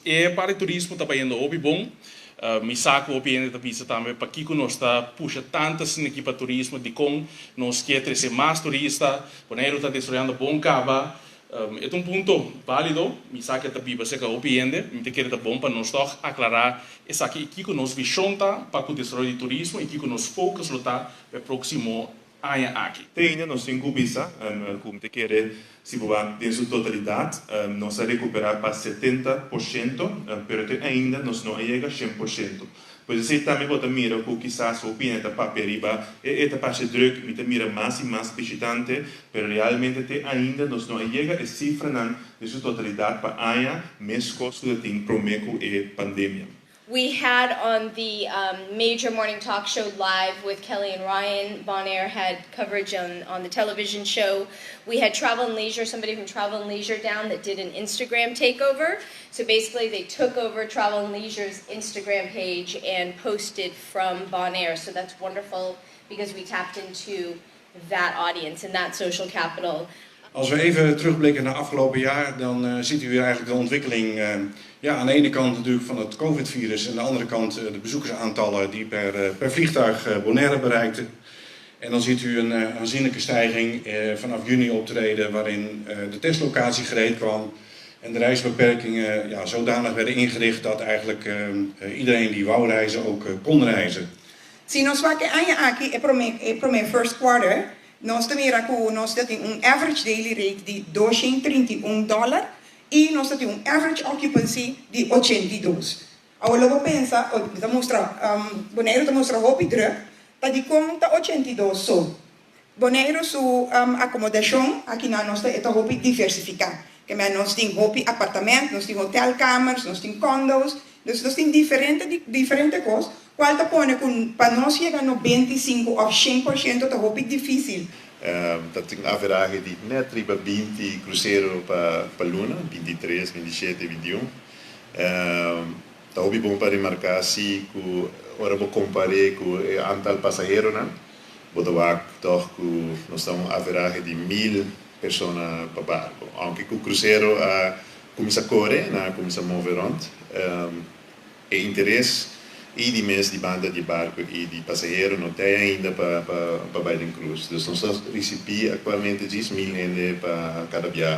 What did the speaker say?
E parti turismo ta bayendo hopi bon. Mi sa ku hopi hende ta bisa tambe pakiko nos ta pusha tantu asina aki pa turismo, dikon nos ke trese mas turista, Boneiru ta desaroyando bon kaba. E ta un punto válido, mi sa ku e ta biba serka hopi hende, mi ta kere ta bon pa nos tòg aklará esaki i kiko nos vishon ta pa ku desaroyo di turismo i kiko nos focus lo ta pa e próksimo aña aki. Te ainda nos tin ku bisa ku mi ta kere si bo wak den su totalidat nos a rekuperá pa 70%, pero te ainda nos no a yega 100%. Pues esei tambe bo ta mira ku kisas hopi hende ta papia riba e ta parse drùk, mi ta mira mas i mas bishitante, pero realmente te ainda nos no a yega e sifranan den su totalidat pa aña meskos ku ta tin promé ku e pandemia. We had on the major morning talk show Live with Kelly and Ryan. Bonaire had coverage on the television show. We had Travel and Leisure, somebody from Travel and Leisure down that did an Instagram takeover. So basically they took over Travel and Leisure's Instagram page and posted from Bonaire. So that's wonderful because we tapped into that audience and that social capital. Als we even terugblikken naar afgelopen jaar, dan ziet u eigenlijk de ontwikkeling, ja, aan de ene kant natuurlijk van het COVID-virus en aan de andere kant de bezoekersaantallen die per vliegtuig Bonaire bereikten. En dan ziet u een aanzienlijke stijging vanaf juni optreden, waarin de testlocatie gereed kwam en de reisbeperkingen, ja, zodanig werden ingericht dat eigenlijk iedereen die wou reizen ook kon reizen. Si nos wak e aña aki, e promé first quarter, nos ta mira ku nos tin un average daily rate di $231 i nos tin un average occupancy di 82. Awor bo pensa, ta mustra, Boneiru ta mustra hopi drùk, ta di kon ta 82 so. Boneiru su akomodashon aki na nos ta hopi diversifiká. Ke men nos tin hopi apartamento, nos tin hotelkamers, nos tin condos, dus nos tin diferente kos, kual ta pone ku pa nos yega 95 òf 100% ta hopi difísil. Dat tin average di net riba 20 krusero pa luna, 23, 27, 21. Ta hopi bon pa remarká si ku ora bo kompará ku e aantal pasaheronan, bo ta wak toch ku nos ta un average di 1000 persona pa barku. Aunke ku krusero a kuminsá kore, nan a kuminsá move rònt, e interes i di mes di banda di barku i di pasahero no tin ainda pa bai den cruise. Dus nos ta risibí aktualmente 10.000 hende pa kada biahe.